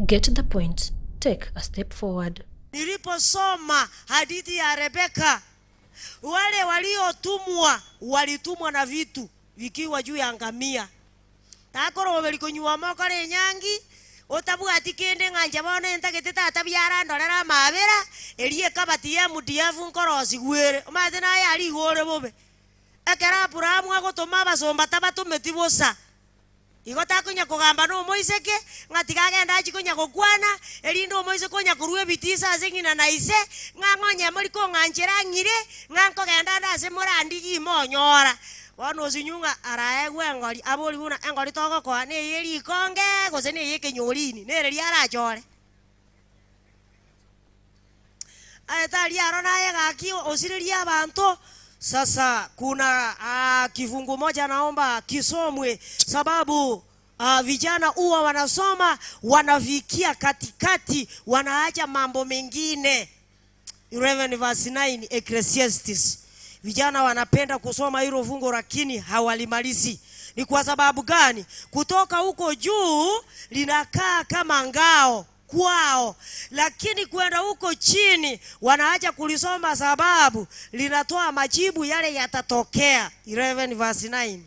Get the point, take a step forward. Niliposoma hadithi ya Rebeka, wale waliotumwa walitumwa na vitu vikiwa juu ya ngamia. Takoroberi konywa omokore enyangi, otabwati kende ng'a inche bono entagete tata biara ndorere amaabera, erio ekabati ya MDF nkorosigwa ere. Omanyete naye aria igo ore bobe. Ekero Aburaamu agotoma abasomba tabatometi bosa. Igo takonya kogamba nomoiseke, ng'a tiga agende achie konya gokwana, erinde omoiseke onya korua ebitiso ase ng'ina na ise, ng'a ng'onye mori kong'anchera ang'ire, ng'a nkogenda ande ase morandigie imonyora. Bono osinyu ng'a araegwe engori, abori buna engori togokoa neye rikonge gose neye ekenyorini, nere riria arachore. Aye tari aro naye gaki osirerie abanto. Sasa kuna ah, kifungu moja naomba kisomwe sababu ah, vijana huwa wanasoma wanafikia katikati wanaacha mambo mengine. 11 verse 9 Ecclesiastes. Vijana wanapenda kusoma hilo fungu lakini hawalimalizi. Ni kwa sababu gani? Kutoka huko juu linakaa kama ngao kwao, lakini kwenda huko chini wanaacha kulisoma sababu linatoa majibu yale yatatokea. 11 verse 9.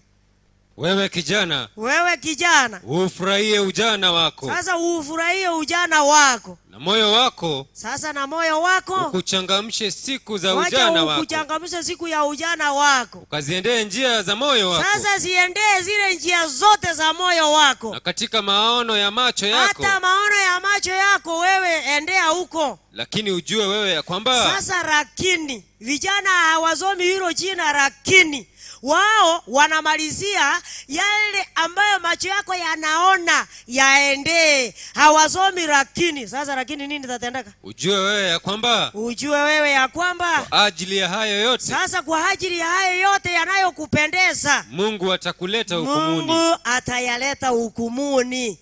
Wewe kijana, Wewe kijana, ufurahie ujana wako sasa ufurahie ujana wako na moyo wako sasa na moyo wako ukuchangamshe siku za wacha ujana wako, ukuchangamshe siku ya ujana wako. ukaziendee njia za moyo wako Sasa ziendee zile njia zote za moyo wako, na katika maono ya macho yako, hata maono ya macho yako wewe endea huko. lakini ujue wewe ya kwamba Sasa lakini vijana hawasomi hilo jina, lakini wao wanamalizia yale ambayo macho yako yanaona yaendee, hawasomi lakini. Sasa lakini nini tatendeka? ujue wewe ya kwamba Ujue wewe ya kwamba kwa ajili ya hayo yote sasa kwa ajili ya hayo yote yanayokupendeza Mungu atakuleta hukumuni. Mungu atayaleta hukumuni.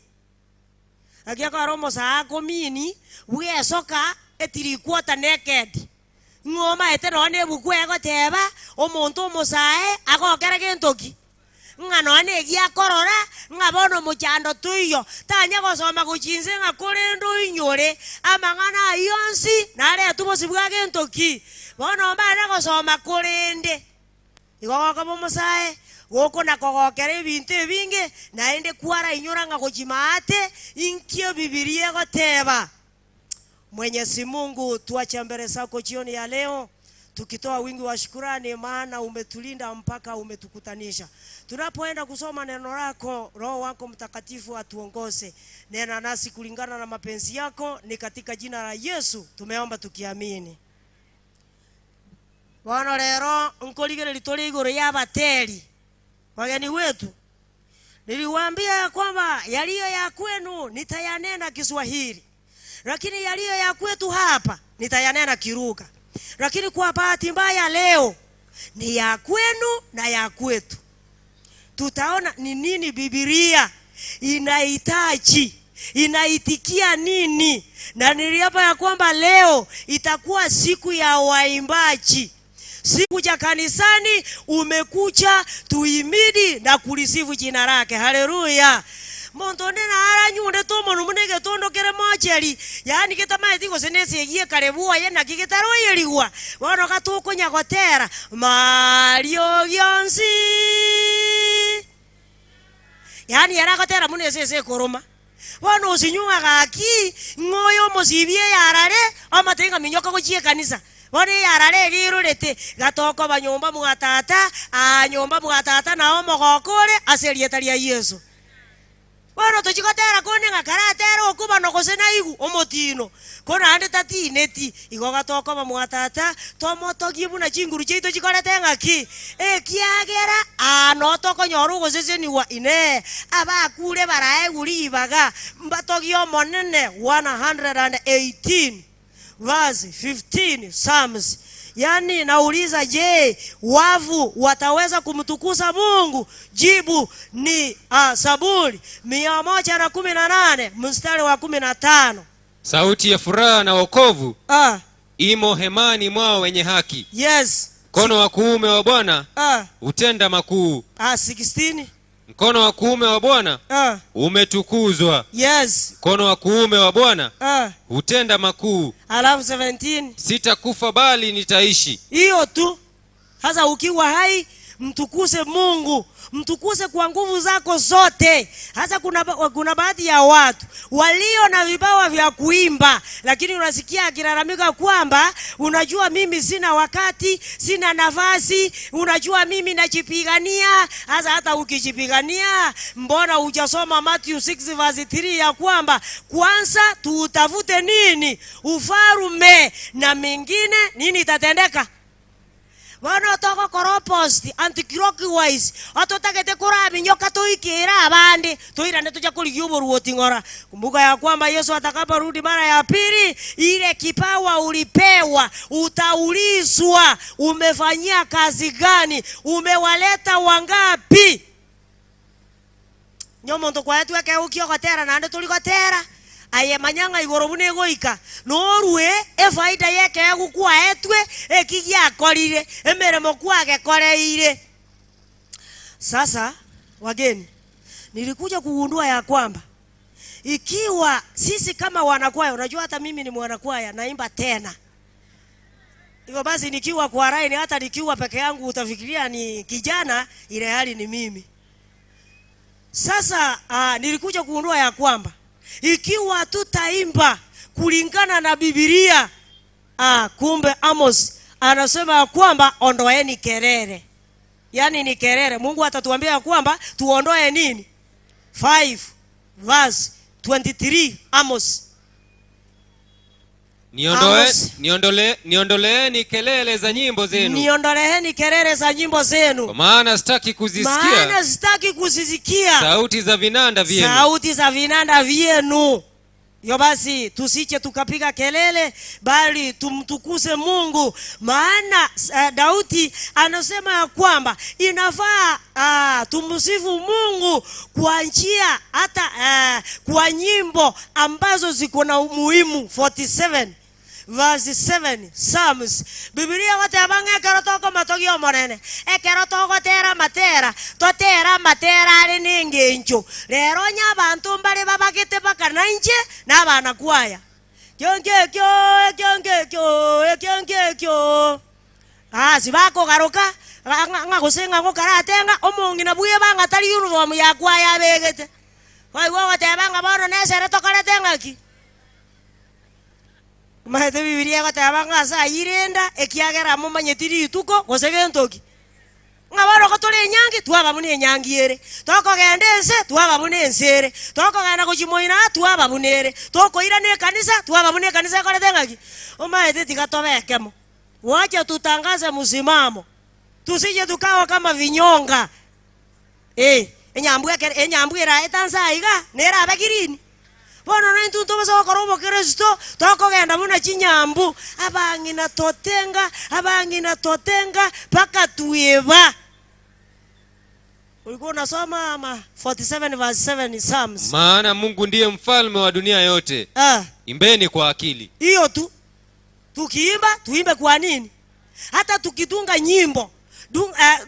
Agiakora omosaa komini bwesoka etirikwota naked ng'o omaete nonye na ebuku egoteba omonto omosae agokera gento ki ng'a nonye na egi akorora ng'a bono mochando toiyo tanya gosoma gochia inse ng'a korende oinyore amang'ana ayio onsi naretwe bosio bwa gento ki bono omanye gosoma korende Igo gokoba omosae, gokona kogokera ebinto ebinge, naende kwarainyora ng'a gochia maate, inki Ebibilia egoteba? Mwenyezi Mungu, twacha mbele zako jioni ya leo tukitoa wingi wa shukurani, maana umetulinda mpaka umetukutanisha. Tunapoenda kusoma neno lako, Roho wako Mtakatifu atuongoze. Nena nasi kulingana na mapenzi yako, ni katika jina la Yesu tumeomba tukiamini. Bono rero nkorigereria tore igoro y'abateri bageni gwetu. Niliwaambia ya kwamba yaliyo ya kwenu nitayanena Kiswahili, lakini yaliyo ya kwetu hapa nitayanena Kiruga. Lakini kwa bahati mbaya leo ni ya kwenu na ya kwetu. Tutaona ni nini Biblia inahitaji, inaitikia nini. Na niliapa ya kwamba leo itakuwa siku ya waimbaji. Sikuja kanisani, umekuja tuimidi na kulisifu jina lake. Haleluya. Monto onde naranyundete omonwe buna egetondo kere mocheri, yaani getamaeti gose nesegi ekare bwoye naki getaroyerigwa. Bono gatokonya gotera mariogi onsi, yaani ere agotera buna esese ekoroma. Bono osinywe ng'a gaki, ng'a oyo omosibi eyarare, omotebie ng'a minyoka gochia ekanisa. Bono eyarare eria erorete, gatokoba nyomba mwa tata, aa nyomba mwa tata nao omogoko ore ase erieta ria Yeso. Bono tochia gotera konde ng'a karatere okobana gose naigwe omotino, ko naende tatineti. Igo gatokoba mwa tata, tomotogie buna chinguru chiaito chikorete ng'aki? Ekiagera aa noo tokonyora ogosesenigwa, Inee, abakure baraegwe ribaga mbatogie Omonene? 118 verse 15 Psalms. Yaani nauliza, je, wafu wataweza kumtukuza Mungu? Jibu ni ah, Zaburi 118 mstari wa 15. Sauti ya furaha na wokovu Ah, imo hemani mwao wenye haki. yes. Mkono wa kuume wa Bwana Ah, hutenda makuu. ah, 16. Mkono wa kuume wa Bwana Ah. umetukuzwa. Yes. Mkono wa kuume wa Bwana Ah. hutenda makuu. Alafu 17. Sitakufa bali nitaishi. Hiyo tu. Sasa ukiwa hai mtukuse Mungu, mtukuse kwa nguvu zako zote. Hasa kuna baadhi ya watu walio na vipawa vya kuimba, lakini unasikia akilalamika kwamba unajua, mimi sina wakati, sina nafasi, unajua mimi najipigania. Hasa hata ukijipigania, mbona hujasoma Matthew 6 verse 3 ya kwamba kwanza tuutafute nini? Ufarume, na mengine nini itatendeka? Bono togokora opost anti-clockwise, ototagete koraminyoka toikere abande, toirane tocha korigia oboruoti ng'ora. Kumbuka ya kwamba Yesu atakaporudi mara ya pili, ile kipawa ulipewa utaulizwa, umefanyia kazi gani? Umewaleta wangapi? Onye omonto kwaetwe ekeegwa ki'ogotera naende tori gotera, aye manya ng'a igoro buna egoika, norue efaida y'ekeegwa kwaetwe, eki giakorire, emeremo kwagekoreire. Sasa wageni, nilikuja kugundua ya kwamba ikiwa sisi kama wanakwaya, unajua hata mimi ni mwanakwaya, naimba tena. Hivyo basi nikiwa kwa line, hata nikiwa peke yangu utafikiria ni kijana, ile hali ni mimi. Sasa nilikuja kugundua ya kwamba ikiwa tutaimba kulingana na Biblia, kumbe Amos anasema ya kwamba ondoeni kelele. Yaani ni kelele. Mungu atatuambia ya kwamba tuondoe nini? 5 verse 23 Amos. Amos. Niondoleeni kelele za nyimbo zenu. Niondoleeni kelele za nyimbo zenu. Kwa maana sitaki kuzisikia. Maana sitaki kuzisikia. Sauti za vinanda vyenu. Sauti za vinanda vyenu. Hivyo basi tusije tukapiga kelele, bali tumtukuse Mungu. Maana Daudi anasema ya kwamba inafaa tumsifu Mungu kwa njia hata kwa nyimbo ambazo ziko na umuhimu. 47 verse 7 Psalms. Biblia goteba ng'a ekero tokomatogia omonene, ekero togotera matera, totera matera are nengencho. Rero onye abanto mbare babagete baka na inche, na abana kwaya. Kio nkekio, ekio nkekio, ekio nkekio. Asi bakogaruka, ng'a gose ng'a gokarate ng'a omong'ina bweba ng'a tari uniform ya kwaya abegete. Kwaigwa ogoteba ng'a bono nesere tokorete ng'aki? Omanyete Bibilia egoteba ng'a ase ayio renda, ekiagera momanyeti rituko gose gento ki. Ng'a bono ko tore enyangi, twaba buna enyangi ere, tokogenda ense, twaba buna ense ere, tokogenda gochia moino aa, twaba buna ere, tokoirana ekanisa, twaba buna ekanisa ekorete ng'aki. Omanyete tiga tobe ekemo, wacha tutangaze msimamo, tusije tukawa kama vinyonga. Eh, enyambu ekere enyambu eraete anse aiga, nerabe green. Bono naintwe ntobasa gokora obokristo, tokogenda buna chinyambu, abang'ina totenga, abang'ina totenga, mpaka tweba. Ulikuwa unasoma ama 47 verse 7 Psalms. Maana Mungu ndiye mfalme wa dunia yote. Imbeni kwa akili. Hiyo tu. Tukiimba, tuimbe kwa nini? Hata tukitunga nyimbo,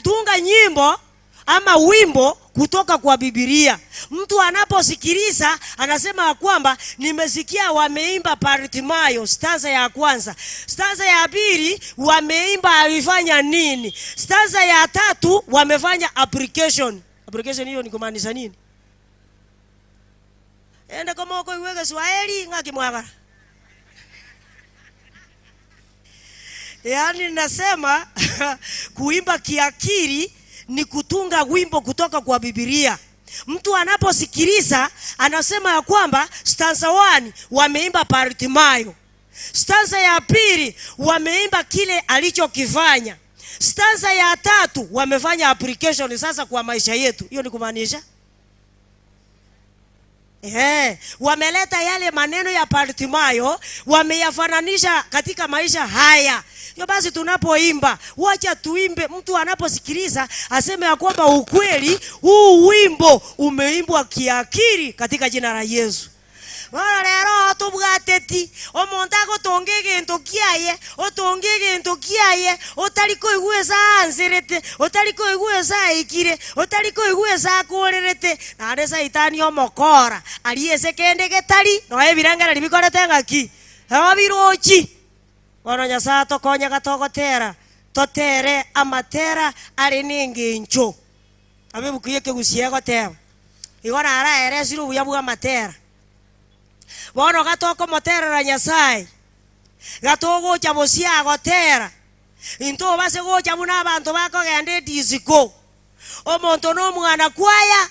tunga nyimbo ama wimbo kutoka kwa Biblia. Mtu anaposikiliza anasema kwamba nimesikia wameimba Bartimayo stanza ya kwanza, stanza ya pili wameimba alifanya nini, stanza ya tatu wamefanya application. Application hiyo ni kumaanisha nini? Ende kama uko iweke Swahili ngaki mwagara. Yaani nasema kuimba kiakili ni kutunga wimbo kutoka kwa Biblia. Mtu anaposikiliza anasema ya kwamba stanza 1 wameimba Bartimayo, stanza ya pili wameimba kile alichokifanya, stanza ya tatu wamefanya application sasa kwa maisha yetu. Hiyo ni kumaanisha wameleta yale maneno ya Bartimayo, wameyafananisha katika maisha haya. Hivyo basi tunapoimba, wacha tuimbe, mtu anaposikiliza aseme ya kwamba ukweli huu wimbo umeimbwa kiakili katika jina la Yesu. Bono rero oo tobwateti, omonto agotonga egento kiaye, otonga egento kiaye, otari koigwa ase aanserete, otari koigwa ase aikire, otari koigwa ase akoorerete, naende Saitani omokora, aria ase kende getari, nonya ebirengererio bikorete ng'aki? Nabo birochi. Bono Nyasae atokonye gatogotera, totere amatera are nengencho. Nabo ebuku y'Ekegusii egoteba, Igo naraeresire obuya bw'amatera. Bono gatokomoterera Nyasae, gatogocha bosio agotera, intobase gocha buna abanto bakogenda edisiko. Omonto nomwana kwaya,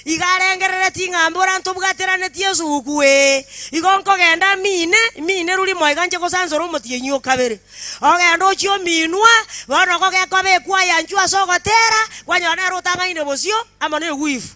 iga arengereretie ng'a mbora ntobwateranetie esuguku ee, igo nkogenda mine, mine rurimo iga nche gosansora omotienyi o kabere. Ogende ochie ominwa, bono gogekoba ekwaya inchuo ase ogotera, kwanyora nere otang'aine bosio amo negwifu.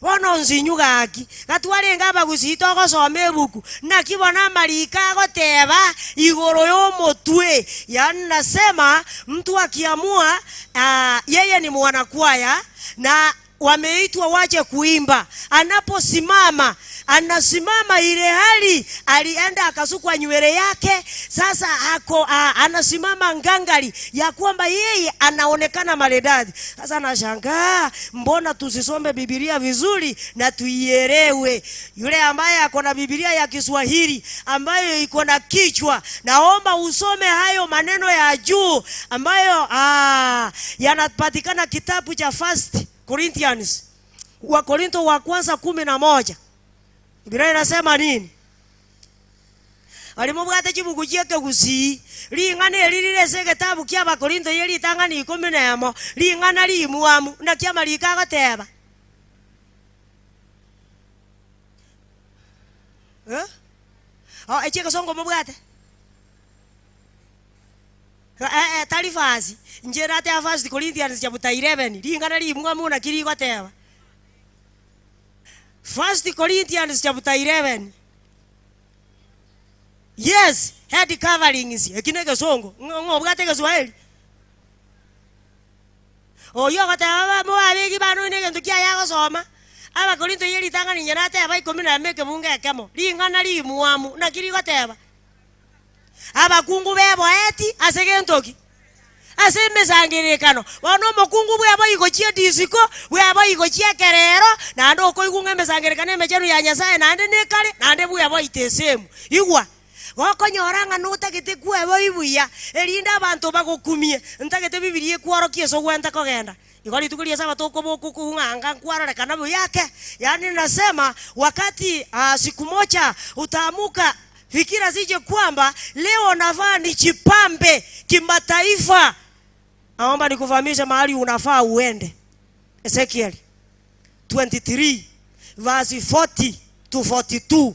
Bono nsinyu gaki, gatwarenge abagusii togosoma ebuku, naki bono amariko agoteba igoro y'omotwe, yaani nasema mtu akiamua ah, yeye ni mwanakwaya na wameitwa wache kuimba, anaposimama anasimama ile hali alienda akasukwa nywele yake, sasa ako ah, anasimama ngangari ya kwamba yeye anaonekana maridadi. Sasa nashangaa mbona tusisome Biblia vizuri na tuielewe. Yule ambaye ako na Biblia ya Kiswahili ambayo iko na kichwa, naomba usome hayo maneno ya juu ambayo ah, yanapatikana kitabu cha First Corinthians, Wakorinto wa kwanza 11. Biblia inasema nini? Baria mobwate chibuku chi'ekegusii, ring'ana eri rire ase egetabu ki'Abakorinto ye ritang'ani ikomi nemo, ring'ana rimwamu. Naki amariko agoteba? Eh? Oh, echi egesongo mobwate? Eh, eh, tari fasi. Inche nateba First Corinthians chapter 11, ring'ana rimwamu naki rigoteba? First Corinthians chapter 11. Yes, head coverings. Eki negesongo. Ng'o ng'o obwate egeswahili? Oyio ogoteba ba mobabeki bane oyo negento kiaye agosoma. Abakorinto ye ritang'ani inye nateba ikomi na emo ekebungo ekemo. Ring'ana rimwamu. Naki rigoteba? Abakungu beboeti ase gento ki? Ase emesangererekano. Bono omokungu bweboyia gochia edisiko, bweboyia gochia ekerero, naende okoigwa ng'a emesangererekano emechenu ya Nyasae naende nekare, naende bweboyia tesemu. Igwa, gokonyora ng'a notagete kweboyia buya, erinde abanto bagokumie, ntagete Bibilia ekworokie ase ogwenta kogenda. Igo rituko ria Esabato okoboka okogwa ng'a anga nkwarorekana buya ake. Yaani nasema wakati siku moja utaamuka Fikira sije kwamba leo nafaa nijipambe kimataifa. Naomba nikufahamishe mahali unafaa uende. Ezekiel 23 verse 40 to 42.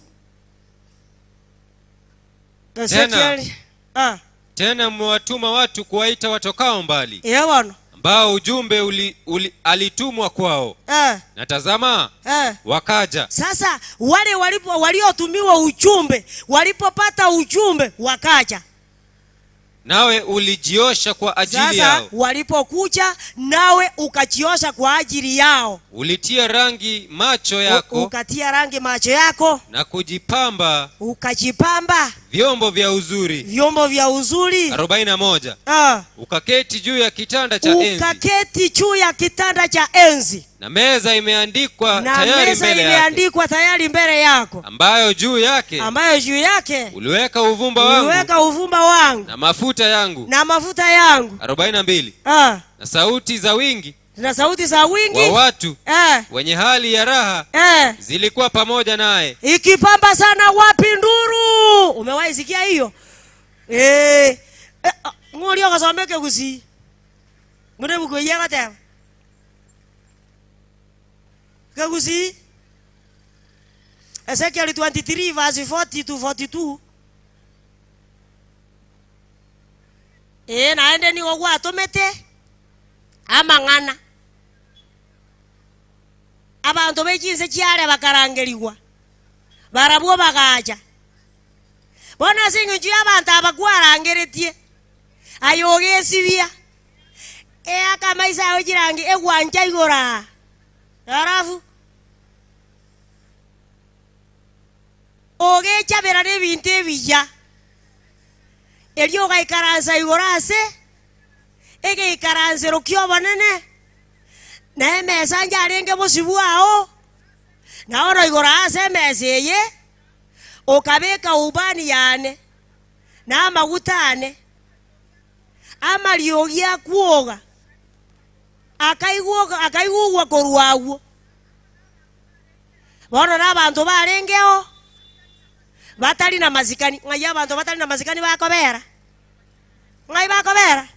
Ezekiel ah, Tena mmewatuma watu kuwaita watokao mbali, eh bono ambao ujumbe uli, uli, alitumwa kwao, eh, na tazama eh. wakaja. Sasa wale walipo waliotumiwa ujumbe walipopata ujumbe wakaja. Nawe ulijiosha kwa ajili Sasa yao, walipokuja nawe ukajiosha kwa ajili yao, ulitia rangi macho yako ukatia rangi macho yako, na kujipamba ukajipamba vyombo vya uzuri. vyombo vya uzuri 41 ah. Ukaketi juu ya kitanda cha enzi, Ukaketi juu ya kitanda cha enzi na meza imeandikwa na tayari meza mbele yake, imeandikwa tayari mbele yako, ambayo juu yake ambayo juu yake uliweka uvumba wangu uliweka uvumba wangu na mafuta yangu. na mafuta yangu 42 ah. Na sauti za wingi na sauti za wingi wa watu eh, wenye hali ya raha eh. zilikuwa pamoja naye. ikipamba sana wapi nduru. Umewahi sikia hiyo eh? Eh, ah, ng'ori ogasoma ekegusii buna ebuku eyio egoteba kegusii Ezekiel 23 verse 40 to 42 ee naende nigo gwatomete amang'ana abanto be chinse chiare bakarangerigwa barabwo bagacha. Bono ase engencho y'abanto aba kwarangeretie, aye ogesibia, eaka amaiso ao chirangi egwancha igoro aa. Alafu. Ogechabera nebinto ebiya, erio ogaikaransa igoro ase egeikaransero ki'obonene, na emesa yarenge bosio bwao, na oro igoro ase emesa eye okabeka ubani yane, na amaguta ane, amariogi akwoga akaigugwa korwa agwo. Bono nabanto barengeo batari namasikani. Ng'ai abanto batari namasikani bakobera? Ng'ai bakobera?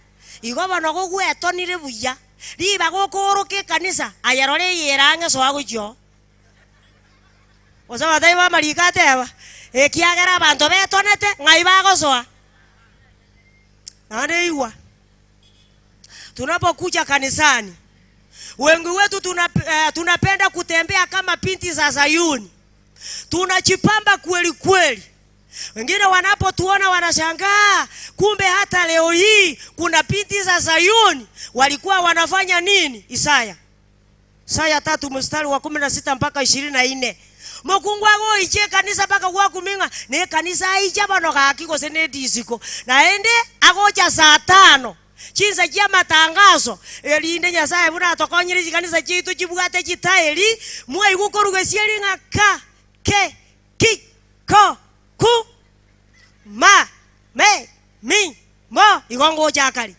Igo bono gogwetonire buya, ribaga okooroka ekanisa, aye rora eye ere ang'e soa gochia oo. Gose abatebia b'amariko ateba, ekiagera abanto betonete, ng'ai bagosoa? Naende igwa. Tunapokuja kanisani, wengi wetu tuna, eh, tunapenda kutembea kama binti za Sayuni. Tunajipamba kweli kweli. Wengine wanapotuona wanashangaa, kumbe hata leo hii kuna binti za Sayuni walikuwa wanafanya nini? Isaya Isaya tatu mstari wa 16 mpaka 24. Mokungu agoicha ekanisa mpaka gwakumia ng'a nekanisa aicha bono gaki gose nedisiko. Naende agocha saa tano chinsa chi'amatangaso, erinde Nyasae buna atokonyire chikanisa chiaito chibwate chitairi, mwaigwa koruga esieri ng'a ka, ke, ki, ko, ku, ma, me, mi, mo, igo ngocha akare.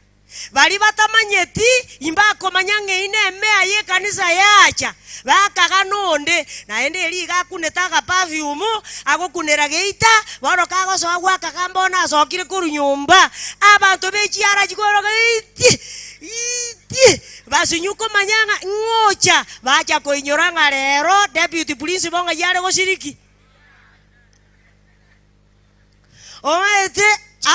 Baria batamanyeti imbakomanya ng'a eyio nemea y'ekanisa yacha, bakagana onde, naende erio iga akunete agaperfume, agokunera geita, bono kagosoa gwakagamba bono asokire korwa nyomba, abanto be chiara chikoroka itie, itie, basinywa komanya ng'a ng'ocha, bacha koinyora ng'a rero deputy principal ng'ai are goshiriki. Omaete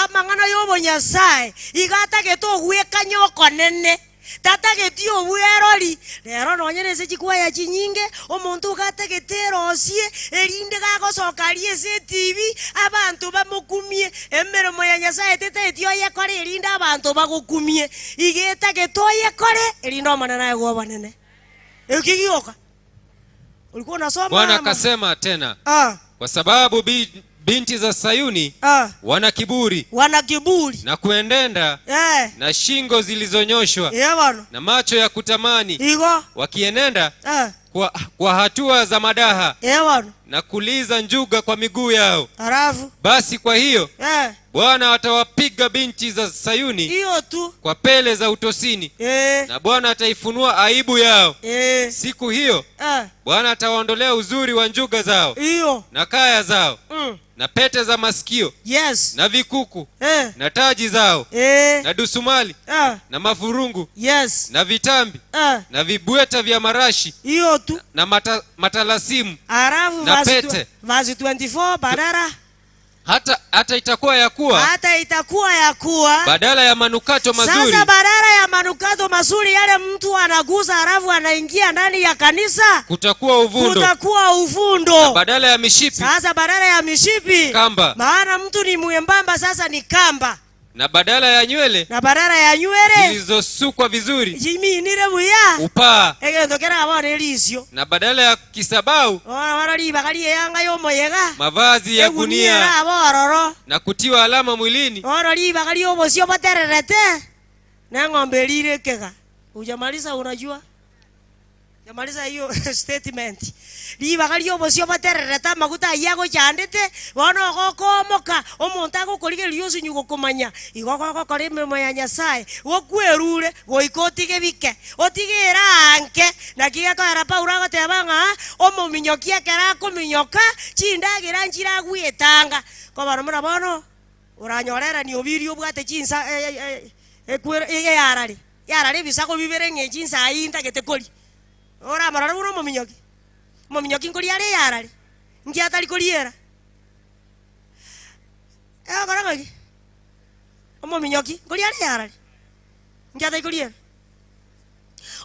amang'ana y'obonyasae, igo atagete ogwekanya okonene, tatageti obwerori. Rero nonye nase chikwaya chinyinge, omonto iga atagete erosie, erinde gagosoka aria ase etibi, abanto bamokumie. Emeremo ya Nyasae tetaeti oyekore erinde abanto bagokumie, iga etagete oyekore erinde Omonene aegwe obonene. Ekio gioka. Ulikuwa unasoma Bwana ama? akasema tena, Ah, kwa sababu bi- binti za Sayuni ah, wana kiburi wana kiburi na kuendenda eh, na shingo zilizonyoshwa eh bono na macho ya kutamani, igo wakienenda eh, kwa, kwa hatua za madaha eh bono na kuliza njuga kwa miguu yao. halafu Basi kwa hiyo eh, Bwana atawapiga binti za Sayuni hiyo tu kwa pele za utosini, eh, na Bwana ataifunua aibu yao. eh, Siku hiyo eh, Bwana atawaondolea uzuri wa njuga zao hiyo na kaya zao mm. na pete za masikio yes na vikuku eh, na taji zao eh, na dusumali eh, na mafurungu yes na vitambi eh, na vibweta vya marashi hiyo tu na mata, matalasimu halafu Na verse pete. verse 24 badala hata, hata itakuwa ya kuwa hata itakuwa ya kuwa badala ya manukato mazuri Sasa badala ya manukato mazuri yale mtu anagusa halafu anaingia ndani ya kanisa, kutakuwa uvundo, kutakuwa uvundo. badala ya mishipi Sasa badala ya mishipi kamba, maana mtu ni mwembamba, sasa ni kamba, na badala ya nywele na badala ya nywele zilizosukwa vizuri jiminire buya upaa, egento kera bono erisio na badala ya kisabau bono ribaga rieyanga yomoyega mavazi ya egunia gunia eraba ororo na kutiwa alama mwilini bono ribaga riobosio botererete na eng'ombe erire ekega hujamaliza unajua Yamaliza hiyo statement. Ribaga ri'obosio botererete amaguta ayio agochandete, bono ogokoomoka, omonto agokorigereria osinyu gokomanya, igo gogokora emeremo ya Nyasae, gokwerure, goika otige bike, otige eraanke. Naki gekoera Paulo agoteba ng'a omominyoki ekero akominyoka, chindagera nchire agwetanga. Ko bono buna bono, oranyoreranie obirie obwate chinsa ekwere eyarare. Yarare ebisago bibere ng'a echi inse ayio intagete koria. Oramorore buna omominyoki. Omominyoki nkoria are eyarare, inki atari koriera? Egokora ng'aki? Omominyoki nkoria are eyarare, inki atari koriera?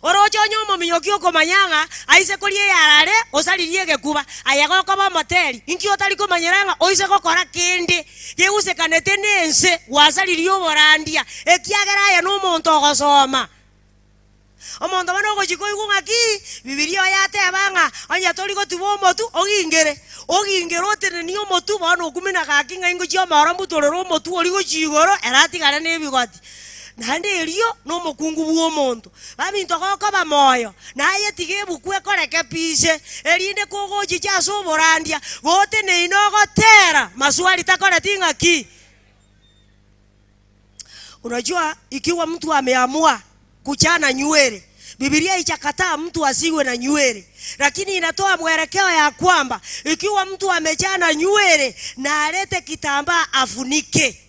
Oroche onye omominyoki okomanya ng'a aise koria eyarare, osaririe egekuba, aye gokoba omoteri, inki otari komanyera ng'a oise gokora kende Gegusekanete nense, gwasaririe oborandia, ekiagera aye nomonto ogosoma. Omonto bono ogochia koigwa ng'aki, Bibilia oye ateba ng'a onye tori gotuba omotu, ogingere. Ogingere otenenie omotu, bono okumina gaki ng'a ingochia omoro mbutorere omotu oria gochia igoro, ere atigare na ebigoti. Naende erio nomokungu bw'omonto. Baminto gokoba moyo, naye tiga ebuku ekoreke pi ise, erinde kogochicha ase oborandia, goteneine ogotera, maswali takoreti ng'aki. Unajua ikiwa mtu ameamua kuchana nywele, Bibilia haijakataa mtu asiwe na nywele, lakini inatoa mwelekeo ya kwamba ikiwa mtu amechana nywele na alete kitambaa afunike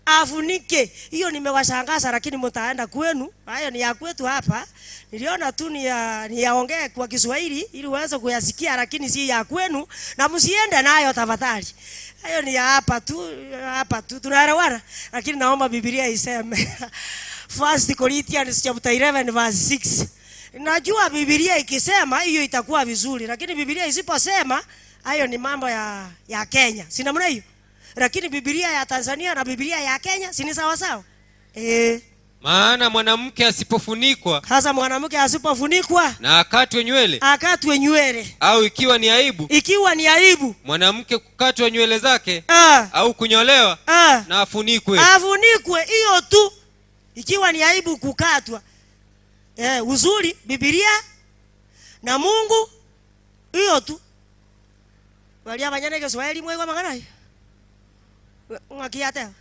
afunike. Hiyo nimewashangaza, lakini mtaenda kwenu. Hayo ni ya kwetu hapa. Niliona tu ni ya niyaongee kwa Kiswahili ili uweze kuyasikia, lakini si ya kwenu, na msiende nayo tafadhali. Hayo ni ya hapa tu, hapa tu tunaelewana, lakini naomba Biblia iseme First Corinthians chapter 11 verse 6. Najua Biblia ikisema hiyo itakuwa vizuri, lakini Biblia isiposema hayo ni mambo ya, ya Kenya, si namna hiyo? Lakini Biblia ya Tanzania na Biblia ya Kenya si ni sawa sawa? Eh, Maana mwanamke asipofunikwa sasa mwanamke asipofunikwa na akatwe nywele, akatwe nywele, au ikiwa ni aibu ikiwa ni aibu mwanamke kukatwa nywele zake ah, au kunyolewa, ah, na afunikwe. afunikwe hiyo tu, ikiwa ni aibu kukatwa. Eh, uzuri Biblia na Mungu hiyo tu. Baria banyene Kiswahili mwaigwa magana ayo ng'aki ateba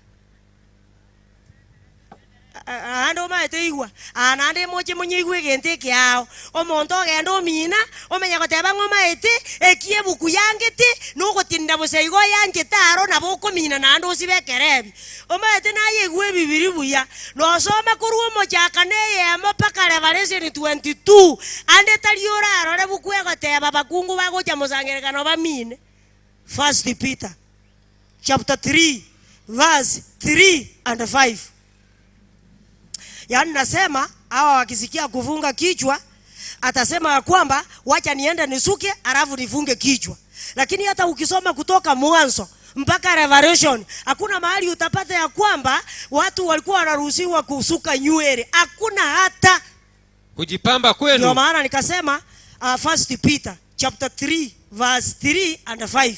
Naende omaete igwa, aa naende moche monyeigwe egento ekeao. Omonto ogenda omina, omenya goteba ng'a omaete, eki ebuku yangete, na ogotinda bosa igo oyanchete aro nabo okomina naende osibe ekerebi. Omaete nayeigwe ebibiri buya, nosome korwa omochakano eyemo mpaka Revelation 22, ande tari orarore buku egoteba abakungu bagocha mosangererekano bamine. First Peter chapter 3 verse 3 and 5. Yaani nasema hawa wakisikia kufunga kichwa atasema ya kwamba wacha niende nisuke alafu nifunge kichwa. Lakini hata ukisoma kutoka mwanzo mpaka Revelation hakuna mahali utapata ya kwamba watu walikuwa wanaruhusiwa kusuka nywele, hakuna hata. Kujipamba Ndio kwenu maana nikasema First Peter chapter 3 verse 3 and 5,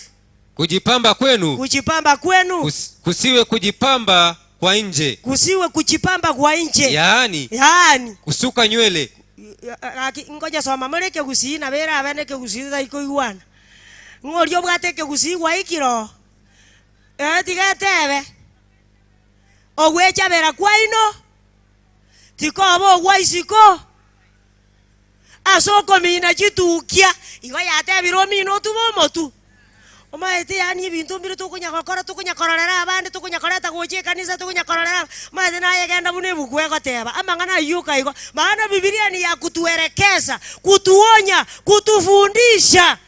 kujipamba kwenu kujipamba kwenu kusiwe kujipamba kwa nje, kusiwe kujipamba kwa nje, yaani yaani kusuka nywele Gaki, ngoja soma more ekegusii nabo erabe na ekegusii totari-koigwana. Ng'a oria obwate ekegusii gwaikire oo, eh tiga etebe, ogwechabera kwaino tikoba ogwa isiko ase okomina chitukia. Igo yatebire omine otube omotu. Omanyete yaani ebinto mbire tokonya gokora tokonya kororera abande tokonya koreta gocha ekanisa tokonya kororera aba, omanyete naye genda buna ebuku egoteba, amang'ana ayio oka igo, maana bibilia ni ya kutuelekeza, kutuonya, kutufundisha.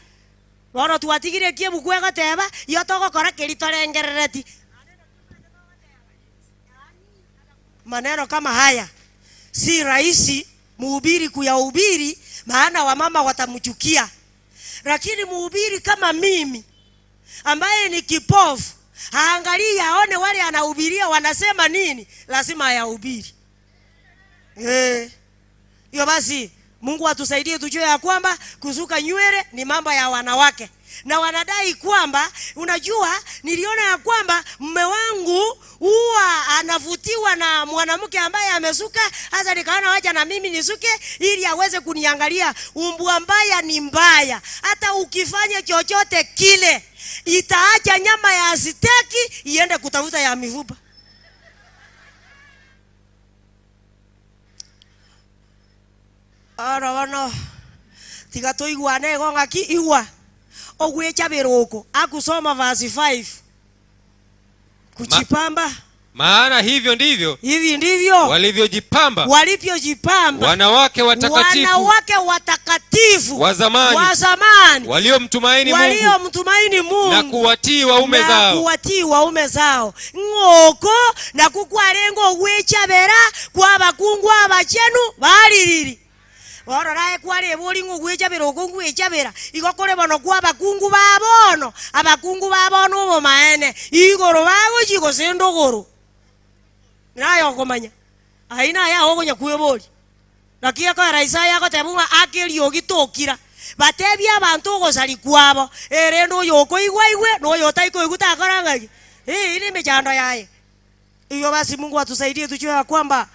Bono twatigire eki ebuku egoteba, igo togokora keria torengerereti. Maneno kama haya si rahisi mhubiri kuyahubiri, maana wamama watamchukia. Lakini mhubiri kama mimi ambaye ni kipofu, haangalii aone wale anahubiria wanasema nini, lazima ayahubiri. Eh. Hiyo basi Mungu atusaidie tujue ya kwamba kusuka nywele ni mambo ya wanawake. Na wanadai kwamba unajua, niliona ya kwamba mume wangu huwa anavutiwa na mwanamke ambaye amesuka, hasa nikaona wacha na mimi nisuke ili aweze kuniangalia. Umbwa mbaya ni mbaya, hata ukifanya chochote kile itaacha nyama ya siteki iende kutafuta ya mifupa. Oro bono, tiga toigwane igo ng'aki, igwa, ogwechabera oko, akusoma verse 5, kuchipamba. Maana hivyo ndivyo Hivi ndivyo walivyojipamba walivyojipamba wanawake watakatifu wanawake watakatifu wa zamani wa zamani waliomtumaini Mungu waliomtumaini Mungu na kuwatii waume na zao. kuwatii waume zao ng'oko naku kwarenge ogwechabera kwa abakungu abachenu baririri bono naye kwareba ori ng'a ogwechabera oko ngwechabera igo kore bono kwa abakungu ba bono abakungu ba bono obomaene igoro bagochia gose ndogoro naye okomanya ayio naye aye okonya kweboria. Naki gekoera Isaya agoteba ng'a ake eriogi tokira, batebie abanto ogosaria kwabo, erende oyokoigwa aigwe, na oyotaikoigwa takora ng'aki? Eyio nemechando yaye. Hivyo basi Mungu atusaidie tujue ya kwamba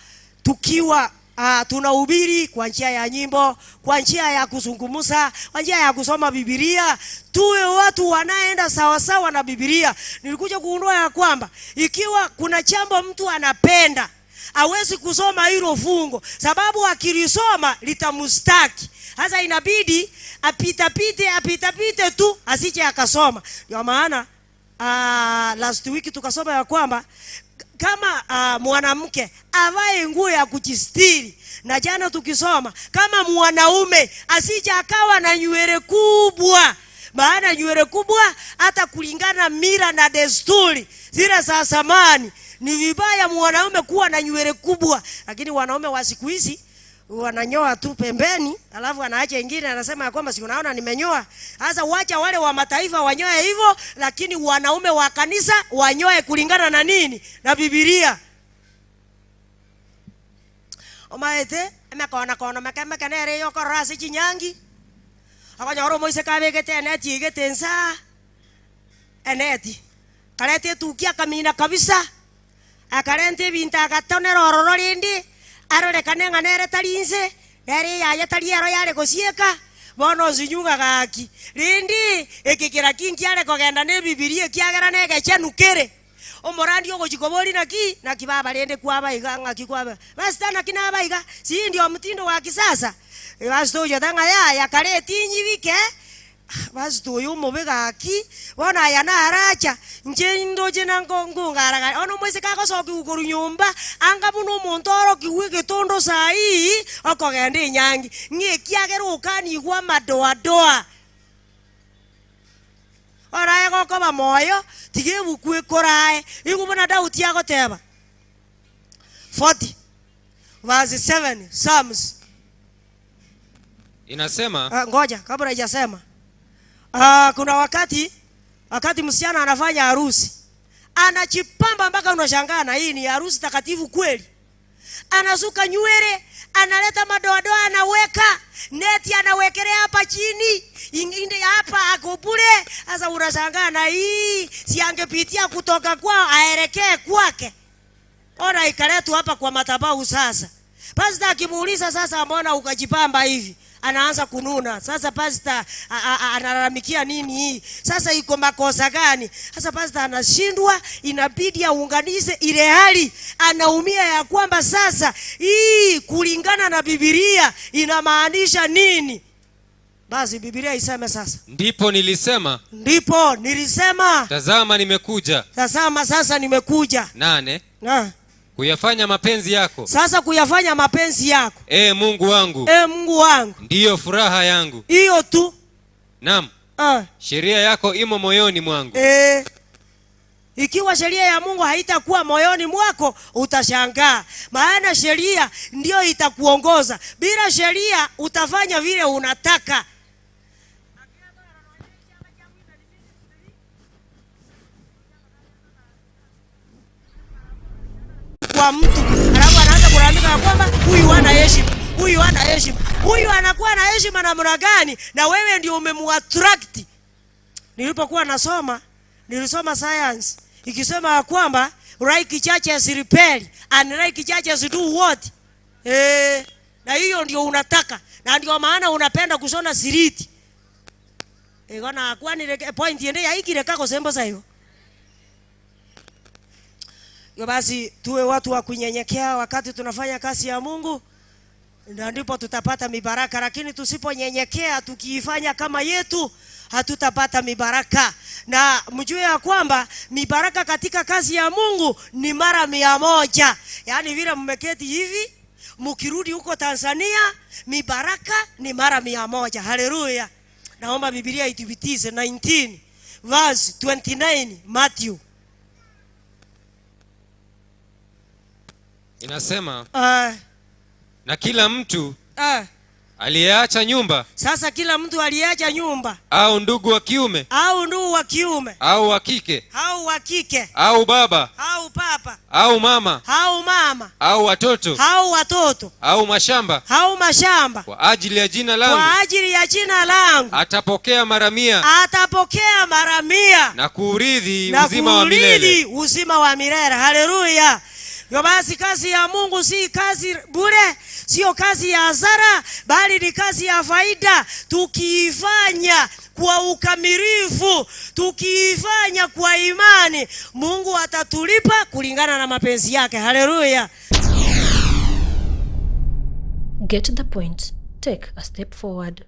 tukiwa ah, tunahubiri kwa njia ya nyimbo, kwa njia ya kuzungumza, kwa njia ya kusoma Biblia, tuwe watu wanaenda sawasawa na Biblia. Nilikuja kugundua ya kwamba ikiwa kuna jambo mtu anapenda hawezi kusoma hilo fungo, sababu akilisoma litamstaki. Sasa inabidi apitapite apitapite tu asije akasoma. Ndio maana last week tukasoma ya kwamba kama mwanamke avae nguo ya kujistiri, na jana tukisoma kama mwanaume asije akawa na nywele kubwa, maana nywele kubwa hata kulingana mila na desturi zile za zamani ni vibaya mwanaume kuwa na nywele kubwa, lakini wanaume wa siku hizi wananyoa tu pembeni, alafu anaacha ingine, anasema ya kwamba si unaona nimenyoa. Sasa wacha wale wa mataifa wanyoe hivyo, lakini wanaume wa kanisa wanyoe kulingana na nini? Na Biblia. Omaete emekona kona meke meke nere yokorora ase chinyangi, okonyora omoiseke abegete eneti eigete nsaa, eneti, kareta etuki akamina kabisa. Akarenta ebinto agatonera ororo rende, arorekane ng'a nere tari inse, nere eyaye tari ero yare gosieka, bono osinyuga gaki. Rende eke keraki nkiare kogenda nebibiria ekiagera negechenu kere. Omorandi ogochia koboria naki, naki baba rende kwaba iga, ng'aki kwaba, Pastor naki naba iga, sindi omtindo wa kisasa? Pastor oyio oteba ng'a yaya kare etinyi bike, Pastor oyo omobe gaki, bono aya naracha, inche ndoche na nko nkongaragare. Bono omoiseke agosokigwa korwa nyomba, anga buna omonto orokigwe egetondo saa hii, okogenda enyangi, ng'a ekiagera okanigwe amadoadoa. Orae gokoba moyo, tiga ebuku ekorae. Igwa buna Daudi agoteba, 40 verse 7, Psalms. Inasema. Ah, ngoja kabla haijasema. Ah, kuna wakati wakati msichana anafanya harusi anajipamba mpaka unashangaa, na hii ni harusi takatifu kweli? Anasuka nywele, analeta madoadoa, anaweka neti, anawekelea hapa chini, ingine hapa akupule. Sasa unashangaa, na hii si angepitia kutoka kwao aelekee kwake? Ona ikaletwa hapa kwa madhabahu sasa. Pastor akimuuliza sasa, mbona ukajipamba hivi? Anaanza kununa. Sasa pastor analalamikia nini hii? Sasa iko makosa gani? Sasa pastor anashindwa, inabidi aunganishe ile hali. Anaumia ya kwamba sasa hii kulingana na Biblia inamaanisha nini? Basi Biblia iseme sasa. Ndipo nilisema, Ndipo nilisema, tazama nimekuja. Tazama sasa nimekuja. 8. Na. Kuyafanya mapenzi yako. Sasa kuyafanya mapenzi yako. Mungu wangu. Mungu wangu. Ndiyo furaha yangu. Hiyo tu. Naam. Sheria yako imo moyoni mwangu. Ikiwa sheria ya Mungu haitakuwa moyoni mwako, utashangaa. Maana sheria ndio itakuongoza. Bila sheria utafanya vile unataka. Kwa mtu alafu anaanza kulalamika ya kwamba huyu hana heshima, huyu hana heshima. Huyu anakuwa na heshima namna gani na wewe ndio umemuattract? Nilipokuwa nasoma, nilisoma science ikisema ya kwamba like churches repel and like churches do what? Na hiyo ndio unataka, na ndio maana unapenda kushona siriti. Igona kwani point ende ya ikire kako sembo sayo. Hivyo basi tuwe watu wa kunyenyekea wakati tunafanya kazi ya Mungu, na ndipo tutapata mibaraka. Lakini tusiponyenyekea, tukiifanya kama yetu, hatutapata mibaraka. Na mjue ya kwamba mibaraka katika kazi ya Mungu ni mara 100. Yaani vile mmeketi hivi, mkirudi huko Tanzania, mibaraka ni mara 100. Haleluya. Naomba Biblia ithibitishe 19 verse 29 Matthew. Inasema, na kila mtu Aliyeacha nyumba Sasa kila mtu aliyeacha nyumba au ndugu wa kiume au ndugu wa kiume au wa kike au wa kike au baba au papa au mama au mama au watoto au watoto au mashamba au mashamba kwa ajili ya jina langu kwa ajili ya jina langu atapokea mara mia atapokea mara mia na kuurithi na uzima wa milele. kuurithi uzima wa milele. Haleluya! Hivyo basi kazi ya Mungu si kazi bure, sio kazi ya hasara, bali ni kazi ya faida tukiifanya kwa ukamilifu, tukiifanya kwa imani, Mungu atatulipa kulingana na mapenzi yake. Haleluya! Get the point. Take a step forward.